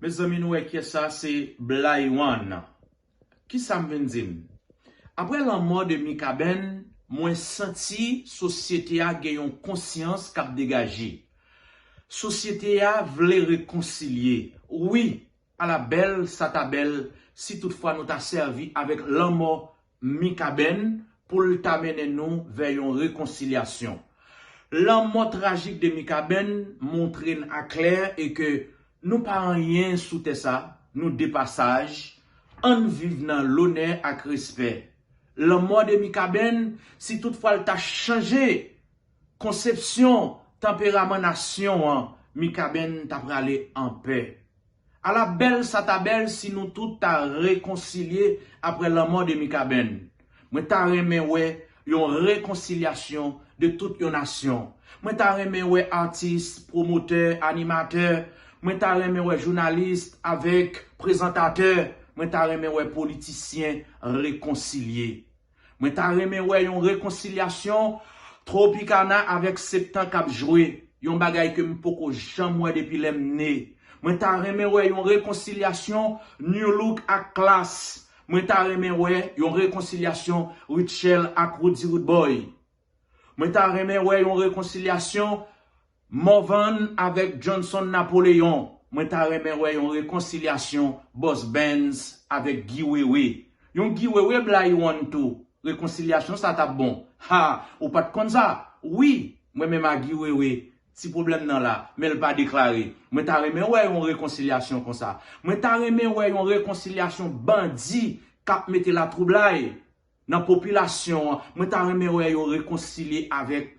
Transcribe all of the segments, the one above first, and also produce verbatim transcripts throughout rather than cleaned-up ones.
Mezanmi, nou wè kiyès sa, se Blaywan. Kisa m vin di n? Apre lanmò de Mikaben, mwen santi sosyete a gen yon konsyans k ap degaje. Sosyete a vle rekonsilye. Wi, ala bèl sa ta bèl si toutfwa nou ta sèvi avèk lanmò Mikaben pou l ta mennen nou vè yon rekonsilyasyon. Lanmò trajik de Mikaben montre n aklè e ke nou pa anyen sou tè sa, nou de pasaj, ann viv nan lonè ak respè. Lanmò de Mikaben, si toutfwa l ta chanje konsepsyon tanperaman nasyon an, Mikaben ta prale anpè. Ala bèl sa ta bèl si nou tout ta rekonsilye apre lanmò de Mikaben. Mwen ta renmen wè yon rekonsilyasyon de tout yon nasyon. Mwen ta renmen wè atis, pwomotè, animatè. Mwen ta renmen wè jounalis avèk prezantatè. Mwen ta renmen wè politisyen rekonsilye. Mwen ta renmen wè yon rekonsilyasyon Tropicana avèk Septan k ap jwe, yon bagay ke m poko janm wè depi lè m ne. Mwen ta renmen wè yon rekonsilyasyon Nu Look ak Klass. Mwen ta renmen wè yon rekonsilyasyon Rutshelle ak Roody Roodboy. Mwen ta renmen wè yon rekonsilyasyon Morvan avèk Johnson Napoléon. Mwen ta renmen wè yon rekonsilyasyon Boss Benz avèk Guy Wewe. Yon Guy Wewe Blaywan tou. Rekonsilyasyon sa t ap bon. Ha, ou pa t konn sa? Wi, mwen menm a Guy Wewe, ti pwoblèm nan la, men l pa deklare. Mwen ta renmen wè yon rekonsilyasyon konsa. Mwen ta renmen wè yon rekonsilyasyon bandi k ap mete latwoublay nan popilasyon an. Mwen ta renmen wè yo rekonsilye avèk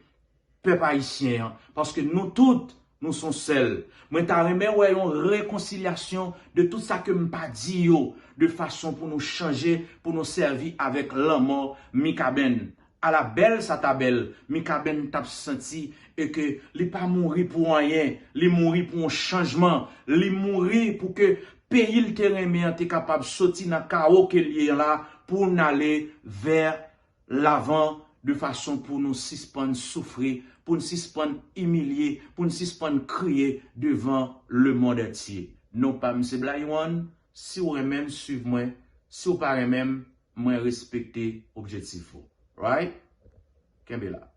pèp ayisyen an, paske nou tout, nou son sèl. Mwen ta renmen wè yon rekonsilyasyon de tout sa ke m pa di yo, de fason pou nou chanje, pou nou sèvi avèk lanmò Mikaben. Ala bèl sa ta bèl, Mikaben t ap santi e ke li pa mouri pou anyen, li mouri pou yon chanjman, li mouri pou ke peyi l te renmen an te kapab soti nan kawo ke l ye la pou n ale vè lavan de fason pou nou sispann soufri, pou n sispann imilye, pou n sispann kriye devan lemonn antye. Non pa m se Blaywan, si w renmen m, swiv mwen, si w pa renmen m, mwen respekte objektif ou. Right? Kenbe la.